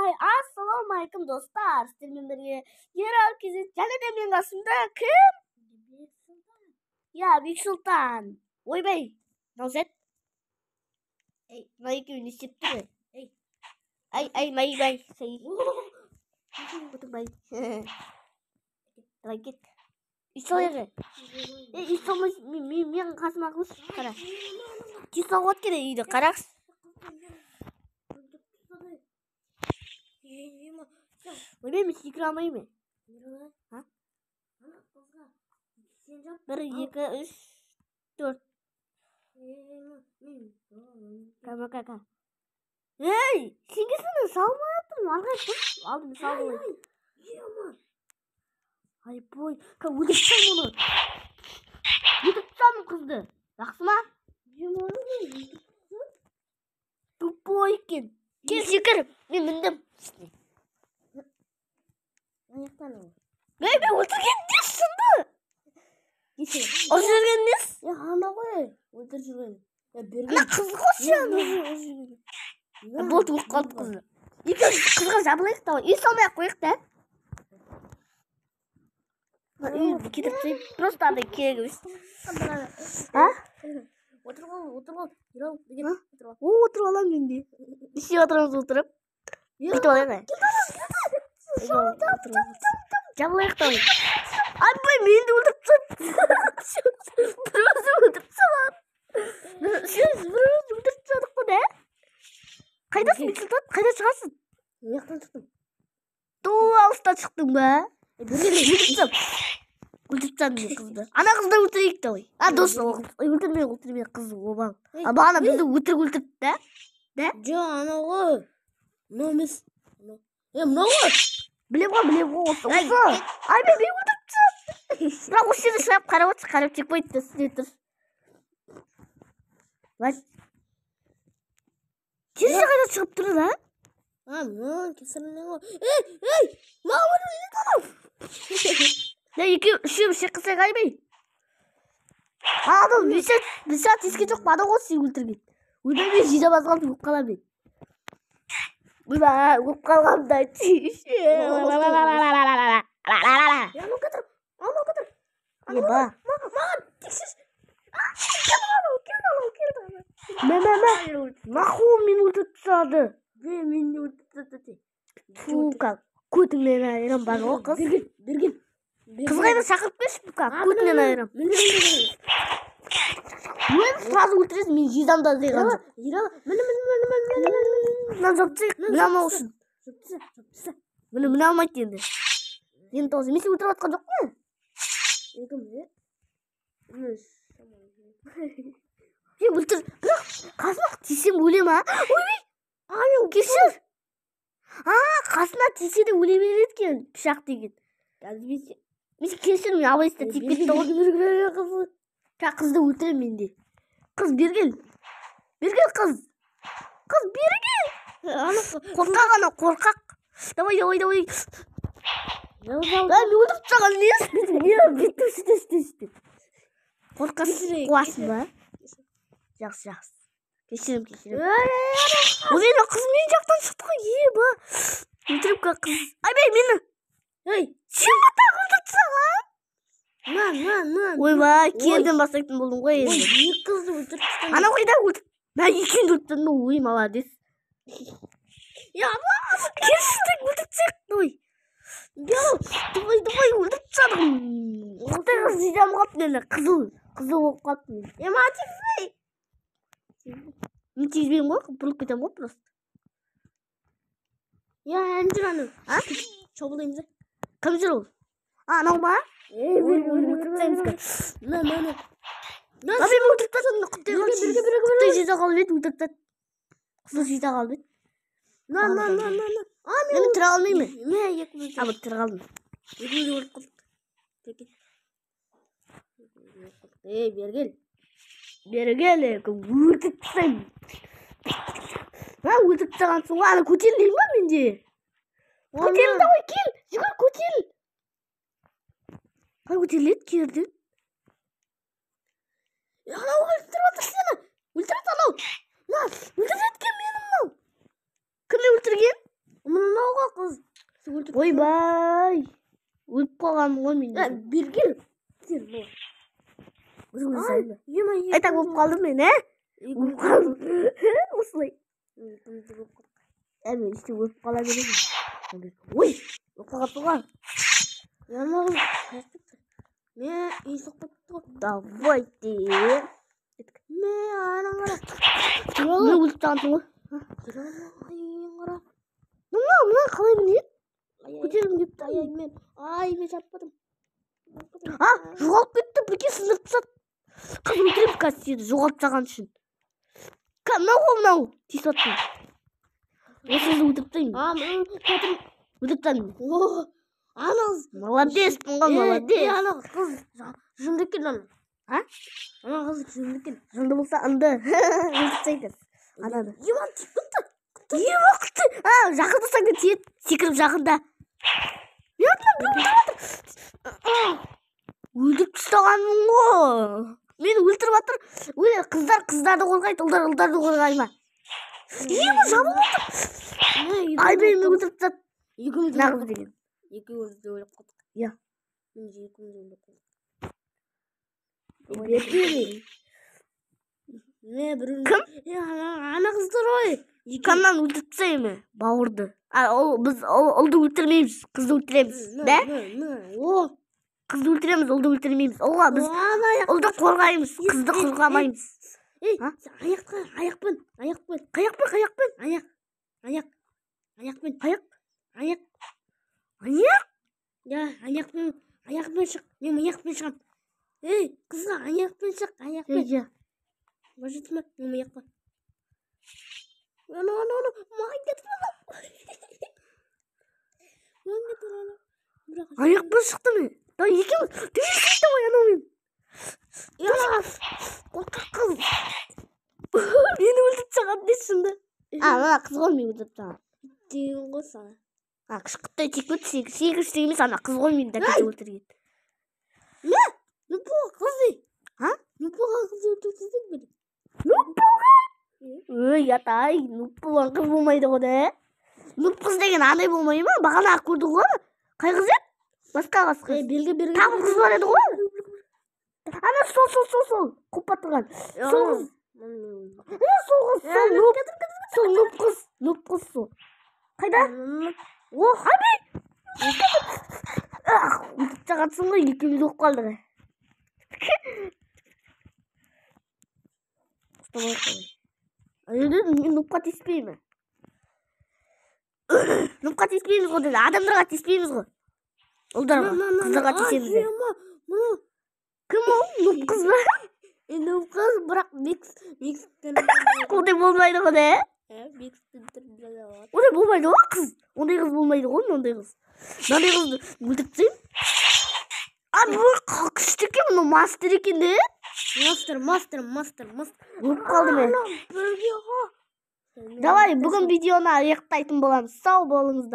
Ассалаумағалейкум, достар. Сіздермен бірге Ерал Кезет және де менің қасымда кім? Я, Бексұлтан. Ойбай, Наузет. Ей, мына екеуі не істеп тұр? Ей. Ай, ай, май, май. Сай. Бай. Давай кет. Үй салайық. Ей, үй салмай, мен қасыма қылшы, қара. Үй салуға керек үйді, қарақшы. Ойбай, мен секіре алмаймын. А? 1, 2, 3, 4. Ка, ка, ка. Ей, сен келсің, салмай жатырмын, ары қарай тұр. Алдым, салдым. Ай, бой, ка, өлтіріп тастаймын оны. Өлтіріп тастамын қызды. Жақсы ма? Тупой екен. Кел, секір. Мен міндім. Ей, мен өлтірген не шынды? Ұрып жүрген несі? Ана ғой, өлтіріп жүрген. Ана қыз ғой сен. Болды, өліп қалды қызы. Екеуміз қызға жабылайық та, үй салмай ақ қояйық та. Үйді кетіріп тастайық. Просто андай керек емес. А? Отырып ал, отырып ал. Ерал, деген отырып ал. О, отырып аламын мен де. Не істеп жатырмыз отырып? Бүйтіп алайық. Жабылайық та. Айбай, мені де өлтіріп тастады. Бір өзі өлтіріп тастаған. Сен бір өзі өлтіріп тастадық қой да? Қайдасың, Бексұлтан? Қайда шығасың? Мен жақтан шықтым. Ту, алыстан шықтың ба? Өлтіріп тастадым. Өлтіріп тастадым мен қызды. Ана қызды өлтірейік давай. А, дос, өлтірме, өлтірме, қыз обал. А бағана бізді өтірік өлтірді да? Да? Жоқ, анау ғой. Мынау емес. Е, мынау ғой. Білем ғой, білем ғой, осы. Осы. Ай, мен өлтіріп тастадым. Бірақ осы жерде шығып қарап отыршы, қарап чекпоинтті үстіне тұр. Вась. Терезе қайда шығып тұр да? А, мынау кесірінен ғой. Ей, ей, маған өлтіріп анау. Да, екеу, үшеу шыққысы қаймай. Анау бір сәт тиіскен жоқ па, анау ғой сені өлтірген. Ойбай, мен жинап алғанмын, өліп қаламын мен. Ойбай, өліп қалғанымды айтшы. Анау кетір, анау кетір. Еба. Маған тексерші. Келді анау, келді анау, келді анау. Мә, мә, мә. Нахуй мені өлтіріп тастады. Мені өлтіріп тастады. Фу, как көтіңнен айырам бар ғой қыз. Берген, берген. Қыз қайда, шақырып берші, как көтіңнен айырам. Мен сразу өлтіресің, мен жезам да азайған жоқ. Ерал, міне, міне, міне, міне, міне, міне. Мынаны жауып тастайық, міне алмау үшін. Жауып таста, жауып таста. Міне, міне алмайды енді. Енді тоғыз, мен сені өлтіріп жатқан жоқпын ғой. Екі, міне. Үш. Сен өлтір, бірақ қасыма тисем өлем, а? Ойбай! А, мен кешір. А, қасына тисе де өле береді екен, пышақ деген. Қазір мен сен- Мен сен кешір, мен абайсызда тиіп кетті ғой. Қызы. Ка, қызды өлтіремін мен де. Қыз бергел. Бергел қыз. Қыз бергел. Ана қорқақ, ана қорқақ. Давай, давай, давай. Давай, Да, мен өлтіріп тастаған несі? Не, бүйтіп сөйтіп, сөйтіп, сөйтіп. Қорқасың, қуасың ба? Жақсы, жақсы. Кешірім, кешірім. Ой, мен қыз мен жақтан шықты ғой, еба. Өлтіріп кел қыз. Айбай, мені. Ей, Сен ба тағы өлтіріп тастаған? На, на, на. Ойбай, керден бастайтын болдым ғой Ой, енді. екі қызды өлтіріп тастадым. Анау қайда өлтіріп? Мә, екеуін де өлтірдім. Ой, молодец. Я, Кешірдік, өлтіріп тастайық. Ой. Давай, давай, өлтіріп тастадым. Құттай қыз жидам қалыпты мені. Қызыл, қызыл болып қалыпты мен. Е, маған тигізбей. Мен тигізбеймін ғой, бұрылып кетемін ғой просто. Я, ән жүр анау. А? Шабылдаймыз, а? Кім жүр ол? А, анау ма? Ей, Ой, бер, ой, бер, бер, өлтіріп бер, тастаймыз бер. қазір. На, на, на. На, А, мен өлтіріп тастадым, құттай Берген, қыз. берген, берген, Құттай жиза қалып еді, өлтіріп тастады. Қызыл жиза қалып еді. На, на, на, на, на. А, мен Мен тіре алмаймын. Мә, екеуміз А, вот тірі қалдым. Екеуміз өліп қалдық. Бергел. Ей, бергел. Бері кел, өлтіріп тастаймын. Мә, өлтіріп тастағансың ғой. Ана көтерілейін ба менде? Көтеріл, давай, кел. Жүгір, көтеріл. Қалай көтеріледі керден? Анау өлтіріп жатыр сені. Өлтіреді анау. На, өлтіріп кеткен мені мынау. Кім өлтірген? Мына Ойбай. Өліп қалғанмын ғой мен. Бері кел. Айтақ болып қалдым мен, ә? Өліп қалдым. Осылай. Ә, мен іште өліп қала беремін. Ой, өліп қалғансың ғой. Мен үй соқпапты ғой. Давайте. Мен ана қара. Мен өліп тастағансың ғой. Қара. Мына, мына қалай мінеді? Көтергім келіп тұр. Ай, мен, ай, мен шаппадым. А, жоғалып кетті, прикинь, сындырып тастады. Қыз өлтіремін қазір сені жоғалып тастаған үшін. Мынау ғой, мынау. Тиісіп жатқан. Осы қызды өлтіріп тастаймын. А, мен Өлтіріп тастадым. О, ана қыз. Молодецпін ғой, молодец. Ана қыз жынды екен ана. А? Ана қыз жынды екен. Жынды болса ынды. Өлтіріп тастайды. Ананы. Иван тиіп кетті. Ема күшті. А, жақындасаң да тиеді. Секіріп жақында. Мен артымнан біреу өлтіріп жатыр. Өлтіріп тастағанмын ғой. Мені өлтіріп жатыр. Өле, қыздар қыздарды қорғайды, ұлдар ұлдарды қорғай ма? Ема, жабылып отыр. Айбай, мені өлтіріп тастады. Екеуміз Мына қыз деген. Екеуміз де өліп қалдық. Иә. Мен екеуміз де өліп қалдық. Бері. Мен біреу. Кім? Ана қыз тұр ғой. Каннан өлтіріп тастаймын бауырды. А, ол біз ұлды өлтірмейміз, қызды өлтіреміз. Да? О, Қызды өлтіреміз, ұлды өлтірмейміз. Ұлға біз ұлды қорғаймыз, қызды қорғамаймыз. Ей, А? аяққа, аяқпен, аяқпен, Қаяқпен, қаяқпен? аяқ, аяқ, аяқпен, Аяқ? Аяқ. Аяқ? Я, аяқпен, аяқпен шық. Мен аяқпен шығамын. Ей, қызға аяқпен шық, аяқпен. Иә. Бажытма, мен аяқпен. Ана, ана, ана, маған кетіп ана. Маған кетіп ана. Бірақ Аяқпен шықты мен. Да, екеуміз төбелесейік давай анаумен. Қорқақ қыз. Мені өлтіріп тастаған де шынды. А, мына қыз ғой мені өлтіріп тастаған. Деген ғой саған. А, кішкентай тиіп кетті, сегіз емес, ана қыз ғой мені дәкесі өлтірген. Не? Ну бұл қыз не? А? Ну бұл қыз өлтірді мені. Нуп болған? Өй, атай, нуп болған қыз болмайды ғой да. Нуп қыз деген андай болмай ма? Бағана көрдік ғой. Қай қыз еді? Басқа қыз. Ей, белгі, белгі. Тағы қыз бар еді ғой. Ана сол, сол, сол, сол. Қуып тұрған. Сол қыз. Ана сол қыз, сол нуп. Сол нуп қыз. Нуп қыз сол. Қайда? О, айбай! Ах, өлтіріп тастағансың ғой, екеуміз өліп қалдық. Ұстап алайық давай. Енді мен нупқа тиіспеймін. Нупқа тиіспейміз ғой деді. Адамдарға тиіспейміз ғой. Ұлдарға, қыздарға тиісеміз де. Кім ол? Нуп қыз ба? Нуп қыз, бірақ микс. Ондай болмайды ғой да? Микстің түрінде болады. Ондай болмайды ғой қыз. Ондай қыз болмайды ғой, мынандай қыз. Мынандай қызды өлтіріп тастаймын. А, бұл күшті екен, мынау мастер екен де. Мастер, мастер, мастер, мастер. Өліп қалды мен. Бірге ғой. Давай, бүгін видеоны аяқтайтын боламыз. Сау болыңыздар.